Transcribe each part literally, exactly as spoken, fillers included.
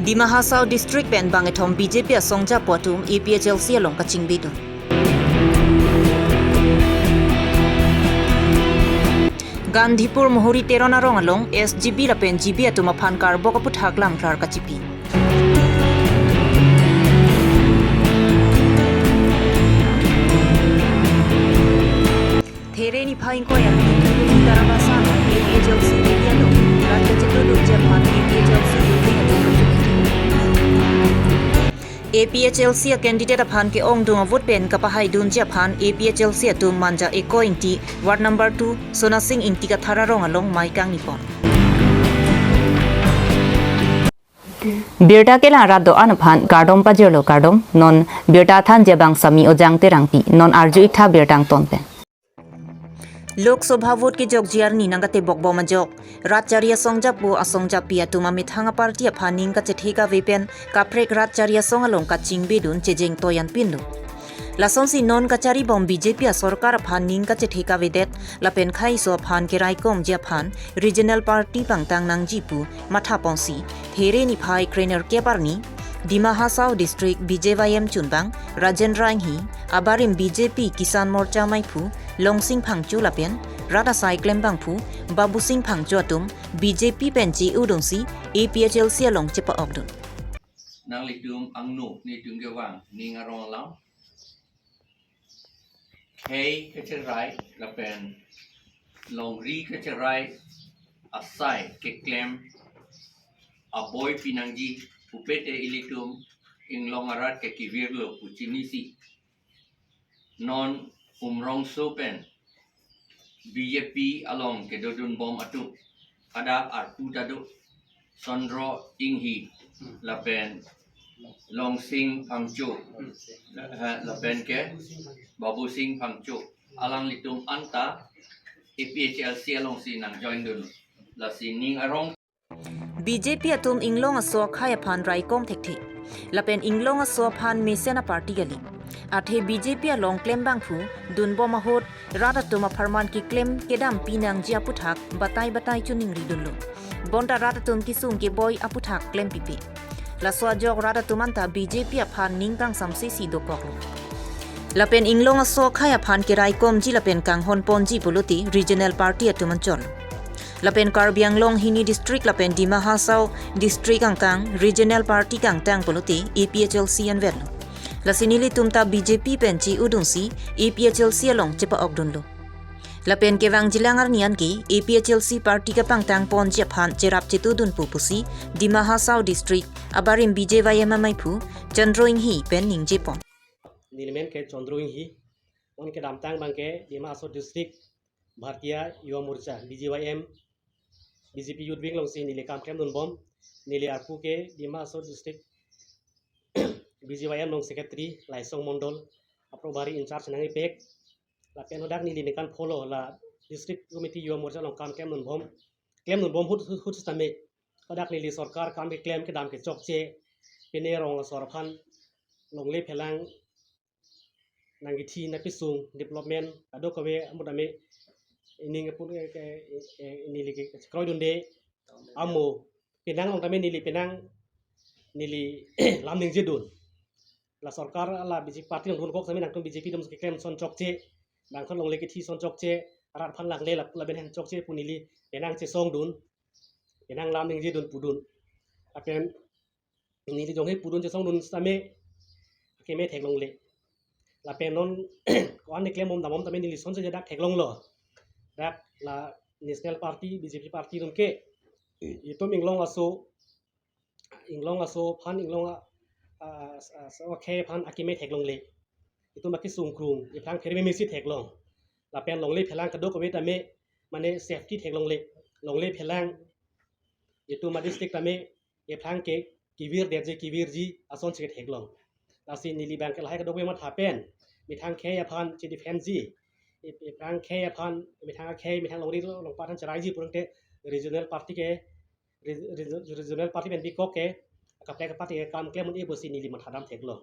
Dima Hasao District pen bangkethom B J P asong japo atum A P H L C along kachingbidun. Gandhipur Mohori Teron arong along S G B lapen G B atum aphan karbok aputhak lamklar kachipi. There niphai ingkoi arni Tarabasa along A P H L C media along rat kachetudunji aphan A P H L C youth wing atum kachetudun. A P H L C a candidate aphan ke-ongdung avote pen kapahaidunji aphan A P H L C atum Manja Eko Ingti, ward number two, Sonasing Ingti Kathar arong along mai kangni pon. Birta kelang rat do-an aphan kardom pajirlo kardom, non birta thanji abang Sami Ojang Terangpi, non arju-ik tha birta angton pen. Lok Sabha vote kejokji arni nangkatebok bom ajok, rat chari asong japo asong japi atum amethang a-party aphan ning kachethe kave pen kaprek rat chari asong along kachingbidun chejeng toyan pinlo. Lasonsi non kachari bom B J P asorkar aphan ning kachethe kavedet lapen khaiso aphan keraikomji aphan regional party pangtang nangji pu matha ponsi, There niphai krenerkep arni Dima Hasao District B J Y M chunbang Rajendra Enghi, abarim B J P Kisan Morcha meiphu Longsing Phangcho lapen rat asai klembangphu Babusing Phangcho atum B J P pen che-udunsi A P H L C along chepa-okdun. Nanglitum angno netum kevang ning arong alam, khei kacherai lapen longri kacherai asai keklem aboi pinangji pupete ilitum inglong arat ke kevirlo pu chinisi, non Umrongso pen B J P along kedodun bom atum, hadak arpu ta do, Chandra Enghi lapen Longsing Phangcho, eh, lapen ke Babusing Phangcho, alanglitum anta A P H L C alongsi nangjoindun, lasi ning arong. B J P atum inglong aso akhei aphan raikom thekthe lapen inglong aso aphan mesen a-party kali. Athe B J P along klembangphu dunbom ahut rat atum apharman keklem kedam pinangji aputhak batai batai choningridunlo. Bonta rat atum kesung keboi aputhak klempipe. Laso ajok rat atum anta B J P aphan ning kangsamse si dokoklo. Lapen inglong aso akhei aphan keraikomji lapen kanghon ponji pulote regional party atum anchot. Lapen Karbi Anglong hini district lapen Dima Hasao district angkang regional party kangtang pulote A P H L C anvetlo. Lasi nelitum ta B J P pen che-udunsi A P H L C along chepa-okdunlo. Lapen kevangjilang arni anke A P H L C party kapangtang ponji aphan cherap chetudun pu pusi Dima Hasao district abarim B J Y M ameiphu Chandra Enghi pen ningje pon. Neli men ke Chandra Enghi, non kedamtang abang ke Dima Hasao District Bharatiya Yuva Morcha, B J Y M, B J P Youth Wing alongsi neli kam klemdunbom. Neli arpu ke Dima Hasao District B J Y M along Secretary Laisong Mondol, a-Probhari in-charge nangkepek. Lapen hadak neli ningkan pholo la District Committee Yuva Morcha along kam klemdunbom. Klemdunbom ahut, ahut, ahut sitame hadak neli sorkar kam keklem kedam kechokche, pine rong asor aphan longle phelang nangkethi nangkesung development kadokave amut ame ining apun ke, ke, ke, neli ke kroidunde amo penang along tame neli penang neli lam ningjedun. La sorkar la B J P party along dunkok tame nangtum B J P atum keklem son chokche, nangkhan longle kethi son chokche, rat aphan langle la, lapen hen chokche pu neli penang chesongdun, penang lam ningjedun pudun. Lapen neli jonghe pudun chesongdun sitame akeme theklongle. Lapen non ko-an ne klembom dambom tame neli sonsi dak theklonglo. Dak la National Party, B J P party atum ke, hmm, itum inglong aso, inglong aso aphan, inglong a, a, a, aso akhei aphan akeme theklongle. Itum akesung krung, ephrang pherememesi theklong. Lapen longle phelang kadokave tame, mane safety theklongle. Longle phelang itum a-district tame ephrang ke kevirdetji kevirji asonsi ketheklong. Lasi neli abang ke lahai kadokave matha pen methang khei aphan chedefendji, ep-, ephrang khei aphan, methang akhei, methang longri longpat aphan cheraiji purangte regional party ke, re-, re-, regional party pen bikok ke kaprek party ke kam klem un-e pusi neli matha dam theklong.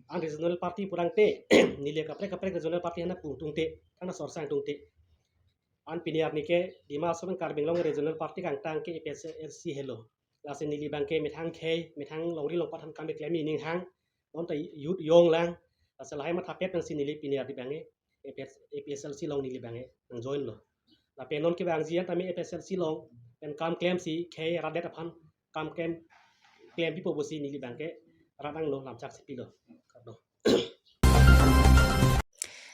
An regional party purangte neli kaprek kaprek regional party hana pung tungte, hana sorsang tungte. An pini arni ke Dima Hasao pen Karbi Anglong regional party kangtang ke A P H L C helo. Lasi neli abangke methang khei, methang longri longpat aphan kam keklem ining hang. Non ta youth yong lang. Lasi lahai mathapet nangsi neli pini ardi abangke A P S, A P S L C along neli abangke nang join lo. Lapen non kevangji an tame A P S L C along pen kam klemsi khei rat det aphan kam klem, klem pipo pusi neli abangke rat angno lamchak si pilo. Kardom.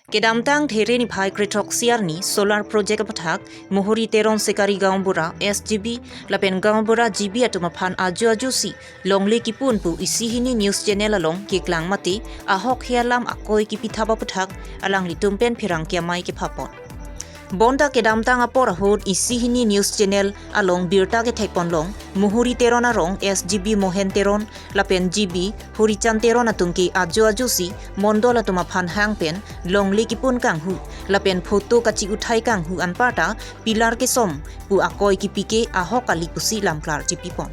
Kedamtang There niphai krethroksi arni solar project aputhak Muhuri Teron Sikari Gaonbura S G B lapen Gaonbura G B atum aphan ajo ajo si longle kipun pu isi hini news channel along keklang mate ahok he alam akoi kipithap aputhak alanglitum pen pherangke amei kephapon. Bonta kedamtang apor ahut isi hini news channel along birta kethekpon long Muhuri Teron arong S G B Mohen Teron lapen G B Hurichan Teron atum ke ajo ajo si mondol atum aphan hang pen longle kipun kanghu lapen photo kachi-uthai kanghu anparta pillar kesom pu akoi kipi ke ahok kali pusi lamklar chipipon.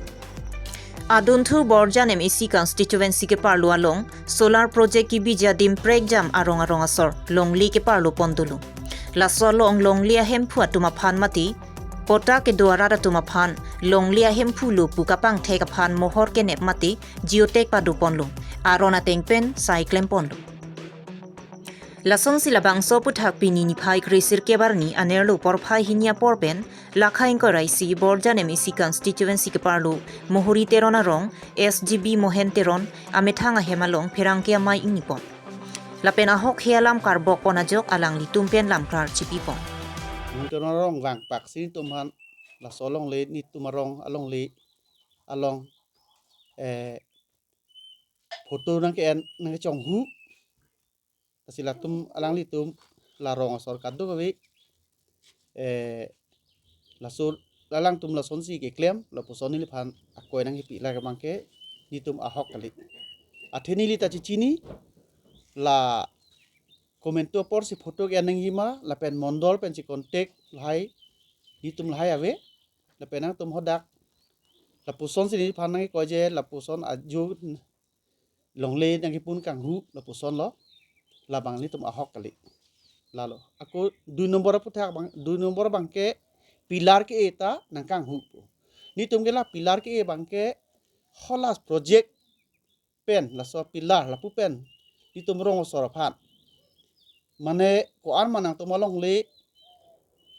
Adunthu Borjan M A C constituency keparlo along solar project kebiji adim prekjam arong arong asor longle keparlo pon dolo. Laso along longle ahemphu atum aphan mate kota kedo arat atum aphan longle ahemphu lo pu kapangthek aphan mohor kenep mate geotag pado ponlo. Aron ateng pen sai klem ponlo. Lasonsi labangso aputhak pini niphai kresirkep arni anerlo porphai hini apor pen lakha ingkoi ra isi Borjan M A C constituency keparlo Muhuri Teron arong S G B Mohen Teron amethang ahem along pherangke amei ingnipon. Lapen ahok he alam karbok pon ajok alanglitum pen lamklar chipipon. Mohen Teron arong vangpak si netum aphan laso alongle netum arong alongle along, eh, photo nangke-en nangkechonghu. Lasi latum alanglitum la rong asor kadokave, eh, laso alangtum lasonsi keklem lapuson neliphan akoi nangkepi lake abangke netum ahok kali. Athe neli ta chichini la komantu aporsi photo ke-en nangji ma lapen mondol pensi contact lahai netum lahai ave lapen nangtum hadak lapusonsi neliphan nangkekoi je lapuson ajo longle nangkipun kanghu lapuson lo, labang netum ahok kali. Lalo. Ako dui nombor aputhak abang, dui nombor abangke pillar ke-e ta nangkanghu pu. Netum ke la pillar ke-e abangke hala project pen laso pillar lapu pen netum rong asor aphan. Mane ko-an ma nangtum alongle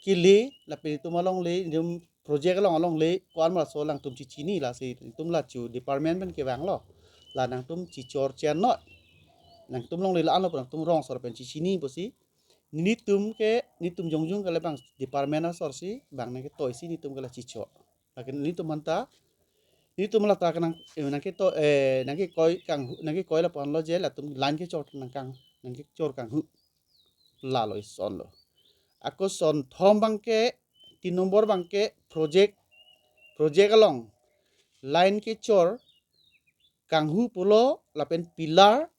kili lapen netum alongle netum project along alongle ko-an ma laso alangtum chichini lasi netum la chu department pen kevanglo. La nangtum chichor chen noi. Nangtum longle la-anlo pu nangtum rong asor pen chichini pusi. Netum ke, netum jongjong ke labang department asor si, bang nangketoi si netum ke la chichor. Lakin netum aphan ta, netum la ta kenang, eh, nangketo, eh, nangkekoi kanghu, nangkekoi lapu-an lo je, latum line kechor nangkang, nangkechor kanghu. Lalo ison lo. Ako son thom abangke, tin nombor abangke project, project along line kechor kanghu pulo lapen pillar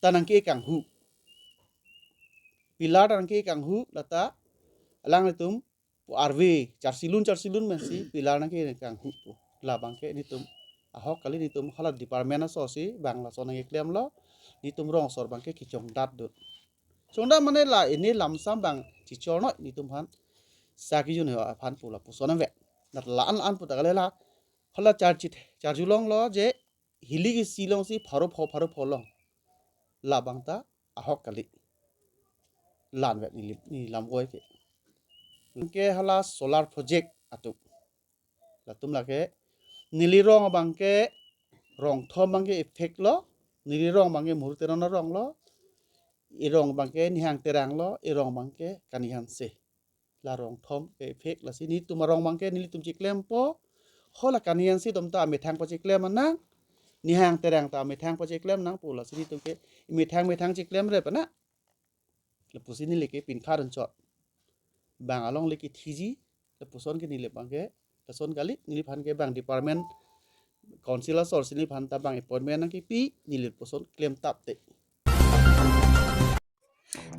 ta nangke kanghu. Pillar ta nangke kanghu lata alanglitum pu arve charsilun charsilun pensi pillar nangke kanghu pu. Labangke netum ahok kali netum hala department asor si bang lason nangkeklemlo netum rong asor abangke kechongdat dun. Chongdat mane la ini lamsam bang chichor noi netum aphan. Sa kejun ho aphan pu lapuson nangve. Nat la-an la-an pu ta kali la. Hala charchi charjulonglo je hili isi alongsi pharo pho pharo pho long. Labang ta ahok kali. La-an vet neli, neli lam oi ke. Ke hala solar project atum. Latum lake neli rong abangke rong thom abangke effect lo. Neli rong abangke Muhuri Teron arong lo. Erong abangke Nihang Terang lo. Erong abangke Kani Hanse. La rong thom ke effect lasi netum arong abangke nelitum chiklempo. Hala Kani Hanse atum ta amethang pachiklem nang. Nihang Terang ta amethang pachiklem nang pu lasi netum ke methang methang chiklem re pana. Lapusi neli ke pinkha dun chot. Bang alongle kethiji, lapuson ke neli abangke, lason kali, neliphan ke bang department, council asor si neliphan ta bang appointment nangkepi, neli lapuson klem tap te.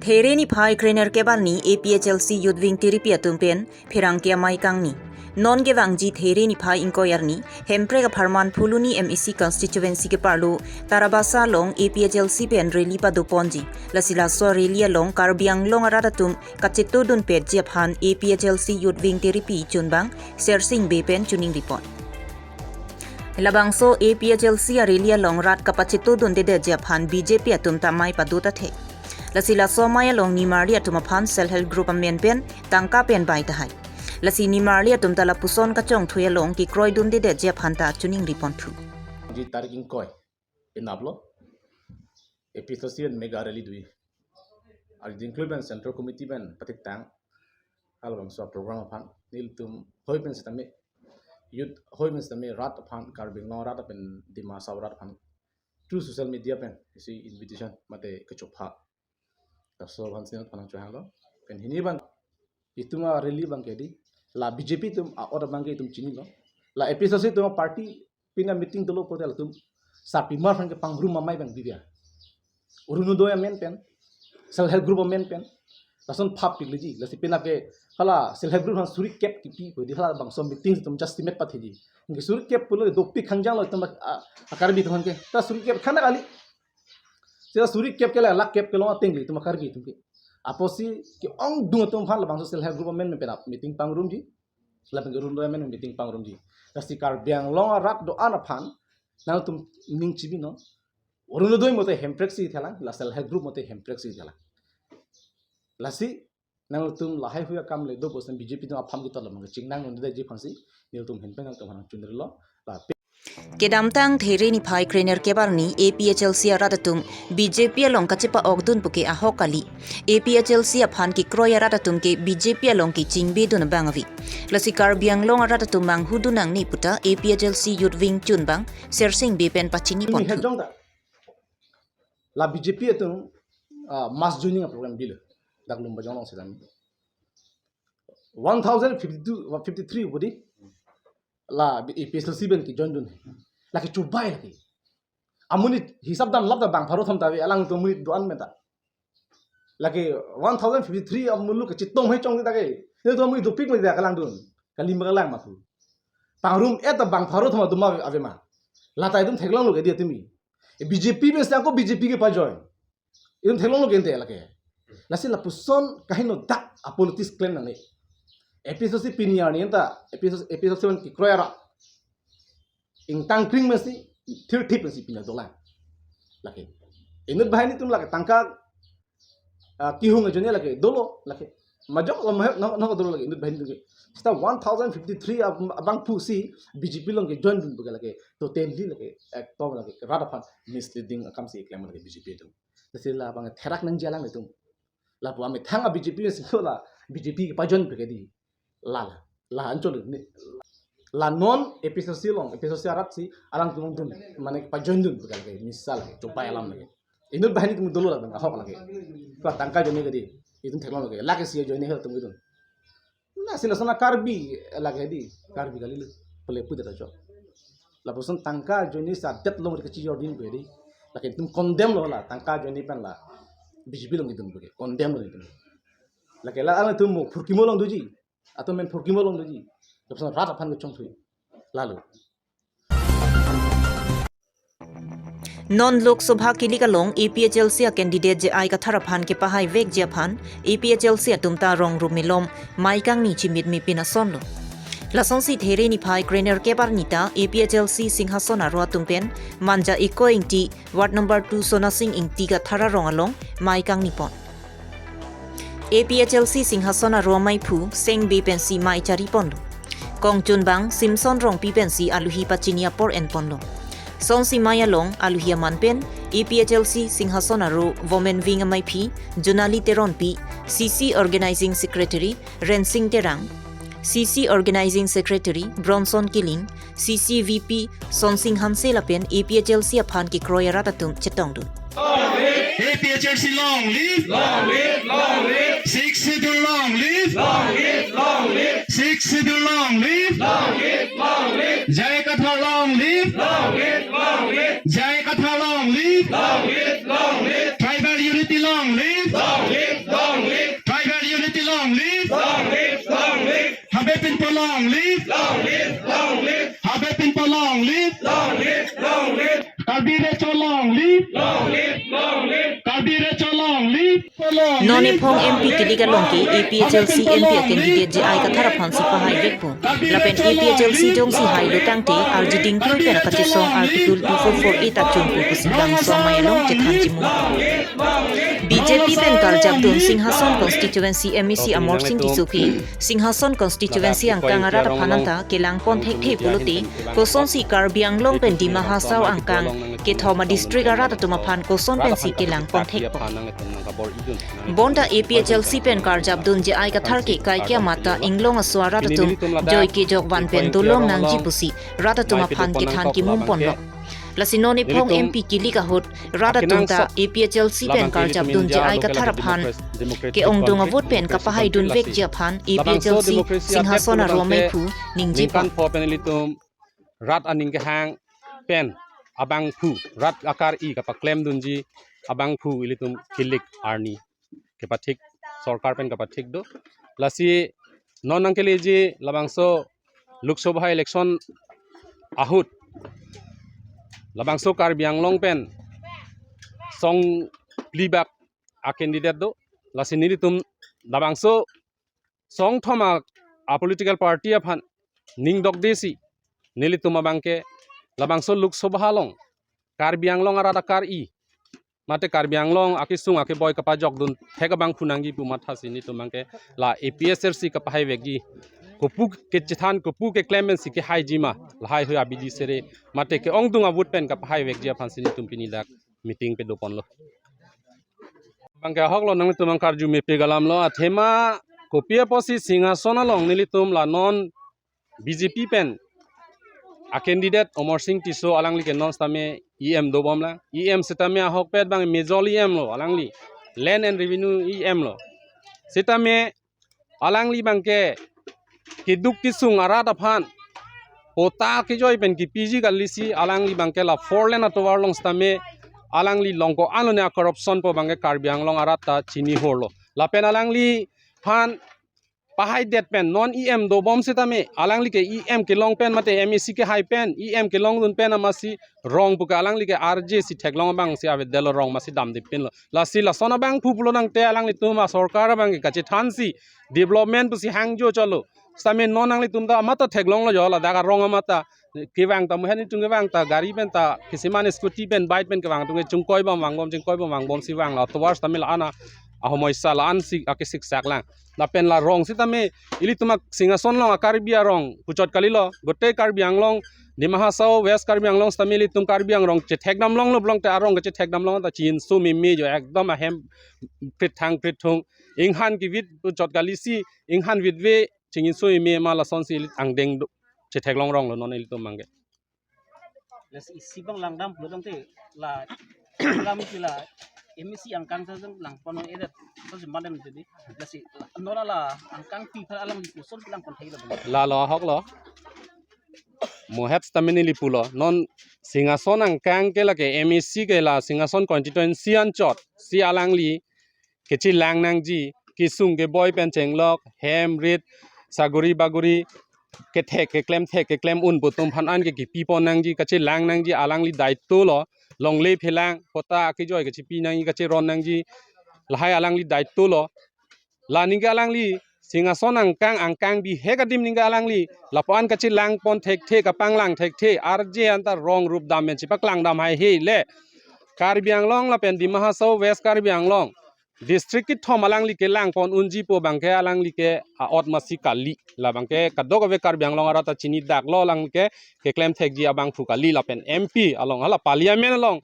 There niphai krenerkep arni A P H L C Youth Wing tiripi atum pen pherangke amei kangni. Non kevangji There niphai ingkoi arni, Hemprek apharman Phuloni M A C constituency keparlo Tarabasa along A P H L C pen rally padoponji. Lasi laso rally along Karbi Anglong arat atum kachetodun petji aphan A P H L C Youth Wing tiripi chunbang Sersing Bey pen chuning ripon. Labangso A P H L C a-rally along rat kapachitudundedetji aphan B J P atum ta mei padut athe. Lasi laso amei along nimarli atum aphan self help group amen pen tangka pen bai tahai. Lasi nimarli atum ta lapuson kachongthui along kekroidundedetji aphan ta chiningri ponthu. Ji tarik ingkoi penaplo A P H L C pen mega rally do-i. Arjingklui pen Central Committee pen patiktang halabangso program aphan nelitum hoi pen sitame, youth hoi pen sitame, rat aphan, Karbi Anglong rat pen Dima Hasao rat aphan through social media pen isi invitation mate kachopha. Laso aphan si nangphan nangchohanglo. Pen hini abang itum a-rally abang ke di, la B J P atum a-ot abang ke itum chinilo. La A P H L C atum a-party pina meeting dolo pote latum sarpimar aphan kepangrum amei abang bibiya. Orunodoi amen pen, self help group amen pen, lason phap pikleji. Lasi pina ke hala self help group aphan suri kep kipi pu di, halabangso meeting atum just simet patheji. Anke suri kep pulo dopik khangjanglo itum a, a, a-Karbi atum aphan ke. Ta suri kep khana kali. Sila suri kep ke la lakh kep kelong ateng le itum a-Karbi atum ke. Apotsi ke-ongdung atum aphan labangso self help group amen pen ap meeting pangrumji. Lapen ke Orunodoi amen meeting pangrumji. Lasi Karbi Anglong arat do-an aphan nangtum ning chibinon. Orunodoi mote hemprek si thelang, la self help group mote hemprek si thelang. Lasi nangtum lahai hui akam le do bosan B J P atum apham kitot labang chingnangdundedetji aphansi nelitum ahin pen nangtum aphan nangchunrilo. La pe- Kedamtang There niphai krenerkep arni A P H L C arat atum B J P along kachepa-okdun puke ahok kali. A P H L C aphan kekroi arat atum ke B J P along kechingbedun abang ave. Lasi Karbi Anglong arat atum manghudun nangne puta A P H L C Youth Wing chunbang Sersing Bey pen pachini Ini ponthu. Hejong ta. La B J P atum, ah, mass joining a-program bilo. Dak Lumbajong along selam. One thousand fifty-two, fifty-three bodi. La A P H L C pen kejoin dun. Lake chubai lake. Amonit hisap damlap ta bang pharo thom ta ave, alangtum amonit do-an meta. Lake one thousand fifty-three amulu kachetong hei chong ta ke. Nelitum amonit dopik meta kalangdun. Kalim kalang mathu. Pangrum-et ta bang pharo thom atum ave ma. Lata itum theklonglo ke di atumi. E B J P pen sangko B J P kepajoin. Itum theklonglo ke ente lake. Lasi lapuson kaheno dak a-politics klem nangne. A P H L C pini arni anta, A P H L C, A P H L C pen kekroi arat ingtang kring mesi, thirthip mesi pina dolang. Lake. Inut banghini atum lake tangka, ah, kehung ajoine lake dolo lake. Majok lo mahep no, no dolo lake inut banghini atum ke. Seta one thousand fifty-three ab-, abangphu si B J P along kejoin dun puke lake. Totally lake ekdom lake rat aphan misleading akam si klem lake B J P atum. Lasi labang therak nangji alanglitum. Lapu amethang a-B J P si ko la B J P kepajoin puke di. La la. La anchot ni. La non A P H L C along, A P H L C arat si alangtum dun. Mane kepajoin dun puke lake. Misal lake. Chubai alam lake. Inut banghini atum dolo labang ahok lake. Ko tangka ajoine ke di. Itum theklonglo ke. Lake si ajoine hel atum itum. Na sila sana Karbi lake di, Karbi kali le, pele pu deta chok. Lapuson tangka ajoine si adet along kachijordin pu di. Lake itum condemn lo la, tangka ajoine pen la B J P along kedun puke, condemn lo itum. Lake la alangtum mo phurkimo along doji, atum men phurkimo along doji. Lapuson rat aphan kechongthui. Lalo. Non Lok Sabha kilik along A P H L C a-candidate J I Kathar aphan kepahaivekji aphan A P H L C atum ta rong rumelom mei kangni chimitme pin asonlo. Lasonsi There niphai krenerkep arni ta A P H L C Singhason aro atum pen Manja Eko Ingti, Ward number two Sonasing Ingti Kathar arong along mei kangni pon. A P H L C Singhason aro ameiphu Seng Bey pensi mei chari ponlo. Kongchunbang Simson Rongpi pensi aluhi pachini apor en ponlo. Sonsi mei along aluhi aman pen A P H L C Singhason aro Women Wing ameiphi Junali Teronpi, C C Organizing Secretary Rensing Terang, C C Organizing Secretary Bronson Killing, C C V P Sonsing Hanse lapen A P H L C aphan kekroi arat atum chetongdun. A P H L C long live! Long live, long live! Sixth Schedule long live! Long live, long live! Sixth Schedule long live! Long live, long live! J I Kathar long live! Long live, long live! J I Kathar long live! Long live, long live! Tribal unity long live! Long live, long live! Tribal unity long live! Long live, long live! Habe Pinpo long live! Long live, long live! Habe Pinpo long live! Long live, long live! Karbi Recho long live! Long live, long live! Karbi Recho long live! Non ephong M P kilik along ke A P H L C M P a candidate J I Kathar aphan si pahai vekpo. Lapen A P H L C jongsi hailo tangte arji dingkloi pen kachesong Article two four four A ta chunpu pusi bangso amei along chethanji mu. B J P pen karjapdun Singhason constituency M A C Amarsing Tisso ke Singhason constituency angkang arat aphan anta kelangpon thekthe pulote kosonsi Karbi Anglong pen Dima Hasao angkang kethom a district arat atum aphan koson pensi kelangpon thekpo. Bonta A P H L C pen karjapdun J I Kathar ke kaikia mata inglong aso arat atum joi kejok van pen dolong nangji pusi rat atum aphan kethan kimum ponlo. Lasi non ephong M P kilik ahut rat atum ta A P H L C pen karjapdun J I Kathar aphan ke-ongdung avote pen kapahaidun vekji aphan A P H L C Singhason aro amei aphu ningje pon. Ningkan pho pen ilitum rat aning kehang pen abangphu, rat akar-i kapaklemdunji abangphu ilitum kilik arni kepathik, sorkar pen kepathik do. Lasi non nangkeleji labangso Lok Sabha election ahut labangso Karbi Anglong pen song phli bak a candidate do. Lasi nelitum labangso song thom a, a political party aphan ning dokdesi nelitum abangke labangso Lok Sabha along Karbi Anglong arat akar-i mate Karbi Anglong akesung akeboi kapajokdun thek abangphu nangji pu mathasi nelitum abangke la A P H L C kapahai vekji. Kopu kechethan kopu keklem pensi kehaiji ma, lahai hui abidi sere mate ke-ongdung avote pen kapahai vekji aphansi nelitum pini dak meeting pado ponlo. Abangke ahoklo, nanglitum abang karju mepik alamlo, athema kopi apotsi Singhason along nelitum la non B J P pen a candidate Amarsing Tisso alangli ke non sitame E M dobomlang. E M sitame ahokpet abang major E M lo alangli. Land and Revenue E M lo. Sitame alangli abangke keduk kesung arat aphan patta kejoi pen kepiji kalisi alangli abangke la four lane atovar along sitame alangli long ko-an lone a-corruption pu abangke Karbi Anglong arat ta chini horlo. Lapen alangliphan pahaidet pen non E M dobom sitame alangli ke E M kelong pen mate M A C kehai pen E M kelongdun pen amatsi rong puke alangli ke R J si theklong abangsi avedetlo, rong amatsi damde pinlo. Lasi lason abangphu pulo tangte alanglitum asorkar abangke kachethansi development pusi hangjo cholo. Sitame non nanglitum ta amat ta theklonglo jo, ladak arong amat ta kevang ta muhen itum kevang ta gari pen ta kisiman scooty pen bike pen kevang atum ke chingkoi bom vangbom chingkoi bom vangbomsi vanglo. Tovar sitame la-an a ahomoisa la-ansi akesiksak lang. Lapen la rong sitame ilitum a Singhason along a Karbi arong puchot kalilo. Gote Karbi Anglong, Dima Hasao, West Karbi Anglong sitame ilitum Karbi arong chethekdam longlo pulote arong kechethekdam long ta chinso meme jo, ekdom ahem prithang prithung. Inghan kevit puchot kalisi, inghan vitve chinso meme ma, lasonsi ilit angdeng do chetheklong ronglo non ilitum abangke. Lasi isi abang langdam pulo tangte la lam ki la M A C angkang ta jong langpon edet to jemma dem jadi. Lasi non la angkang pi aphan alangli koson langpon theklo. Lalo ahoklo. Mo het sitame neli pulo. Non Singhason angkang ke lake M A C ke la Singhason constituency anchotsi alangli kechelang nangji, kesung keboi pen chenglok, hem rit, saguri baguri, kethek keklem thek keklem un pu atum aphan an ke kepipon nangji, kachelang nangji, alangli daitwlo, longle phelang, patta kejoi kachepi nangji, kacheron nangji, lahai alangli daitwlo. La ningke alangli Singhason angkang, angkang bihek adim ningke alangli lapu-an kachelangpon thekthe, kapanglang thekthe, R J anta rong rup dam pen chepaklangdam haihe le. Karbi Anglong lapen Dima Hasao, West Karbi Anglong district kethom alangli kelangpon unji pu abangke alangli ke a-ot amatsi kali. La abangke kadokave Karbi Anglong arat ta chinidaklo, alangli ke keklem thekji abangphu kali lapen M P along hala parliament along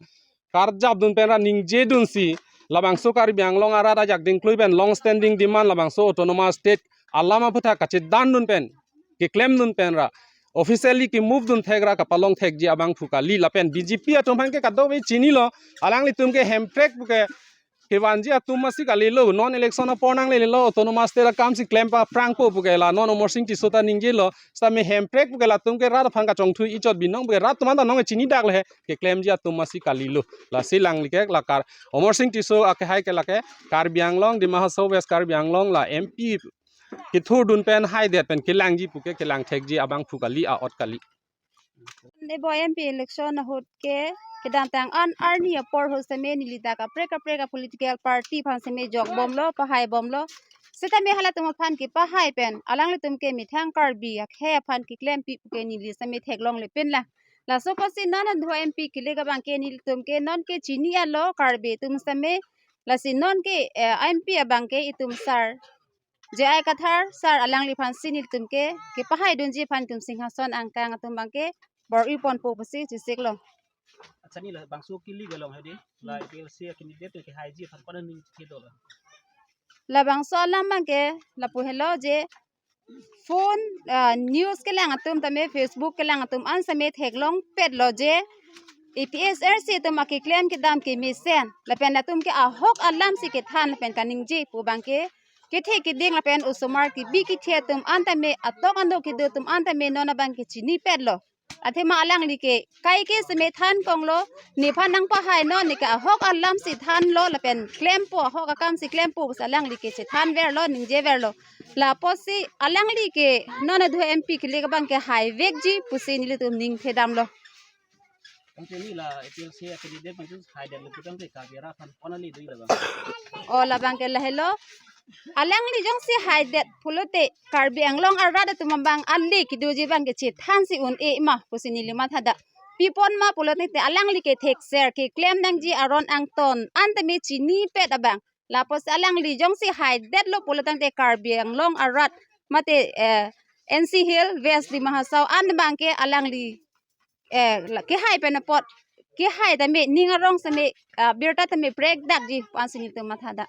karjapdun pen ra ningjedunsi labangso Karbi Anglong arat ajak dingkloi pen long standing demand labangso autonomous state alam aputhak kachedandun pen keklemdun pen ra officially ke-move dun thek ra kapalong thekji abangphu kali lapen B J P atum aphan ke kadokave chinilo, alanglitum ke hemprek puke kevanji atum amatsi kalilo, non election apor nanglelo, autonomous state akamsi klem paphrangpo puke la non Amarsing Tisso ta ningjelo, sitame hemprek puke latum ke rat aphan kachongthui ichot binong puke rat atum anta nong chinidaklo he, keklemji atum amatsi kalilo. Lasi alangli ke la Kar-, Amarsing Tisso akehai ke lake Karbi Anglong, Dima Hasao, West Karbi Anglong la M P kethurdun pen haidet pen kelangji puke kelang thekji abangphu kali, a-ot kali. Ebo M P election ahut ke kedamtang an arni apor ahut seme neli ta kaprek kaprek a political party aphan seme jok bomlo, pahai bomlo. Sitame halatum aphan kepahai pen alanglitum ke methang Karbi akhei aphan keklem pi pu ke neli seme theklongle pinlang. Laso apotsi non adho M P kilik abang ke nelitum ke non ke chini alo Karbi atum seme. Lasi non ke, eh, M P abang ke itum sir J I Kathar sir alangliphan si nelitum ke kepahai dunji aphan itum Singhason angkang atum abang ke bor-i ponpo pusi chesiklo. Accha, neli labangso kilik along hedi, la APHLC candidate ke haiji aphan kona ning thedolo. Labangso alam abang ke lapu helo je phone, ah, news kelang atum tame Facebook kelang atum an seme theklongpetlo je APHLC atum akeklem kedam kemesen lapen latum ke ahok alamsi kethan lapen kaningje pu abang ke kethe keding lapen osomar kebi kethe atum an tame atok ano kedo atum an tame non abang ke chinipetlo. Athema alangli ke kaike seme than konglo, nephan nangpahai non, neke ahok alamsi thanlo lapen klempo, ahok akamsi klempo pusi alangli ke chethanverlo, ningjeverlo. Lapotsi alangli ke non adho M P kilik abang ke haivekji pusi nelitum ning thedamlo. Tangte neli la APHLC candidate abang chun haidetlo pu tangte Karbi arat aphan kona le dui labang. O labang ke lahelo. Alangli jongsi haidet pulote Karbi Anglong arat atum abang ale kedoji abang ke chethansi un-e ma pusi neli mathada. Pi apot ma pulo tangte alangli ke thekser keklem nangji aron angton an tame chinipet abang. Lapotsi alangli jongsi haidetlo pulo tangte Karbi Anglong arat mate, eh, N C Hill, West Dima Hasao an abang ke alangli, eh, la, kehai pen apot, kehai tame ning arong seme, ah, birta tame prekdakji pu ansi nelitum mathada.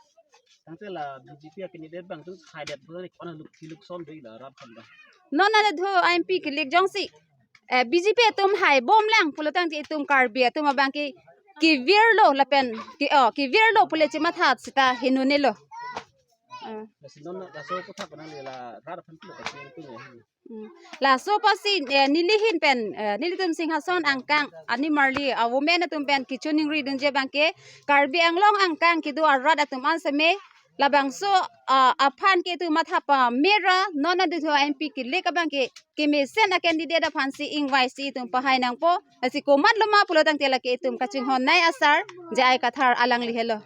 Tangte la BJP candidate abang chun haidet pulo kona luk, lukson dui la rat aphan abang. Non adho M P kilik jongsi, eh, BJP atum hai bomlang pulo tangte itum Karbi atum abang ke kevirlo lapen ke, oh, kevirlo pule chematha seta henonelo. Ah. Lasi non laso aputhak kona le la rat aphan pulo kaching punya. Hmm. Laso apotsi, eh, neli ahin pen, eh, nelitum Singhason angkang animarli a women atum pen kechoningri dunji abang ke Karbi Anglong angkang kedo arat atum an seme labangso, ah, aphan ke itum matha pamera non adho M P kilik abang ke kemesen a candidate aphansi ingvaisi itum pahai nangpo. Lasi komatlo ma pulo tangte lake itum kachinghon nei asar J I Kathar alangli helo.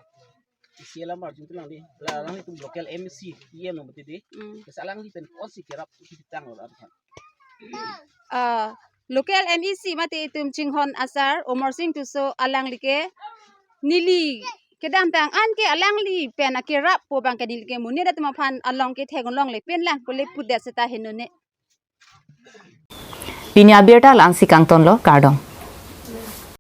Isi alam arjun tulang di. La alanglitum local MAC, EM lo mati di. Hmm. Lasi alangli pen konsi kerap isi pitanglo rat aphan. Ah, local MAC mate itum chinghon asar Omor Sing Tisso alangli ke neli kedamtang an ke alangli pen akerap pu abang ke neli ke monit atum aphan along ke theklongle pinlang pule pudet seta henone. Pini abirta la-ansi kangtonlo, kardom.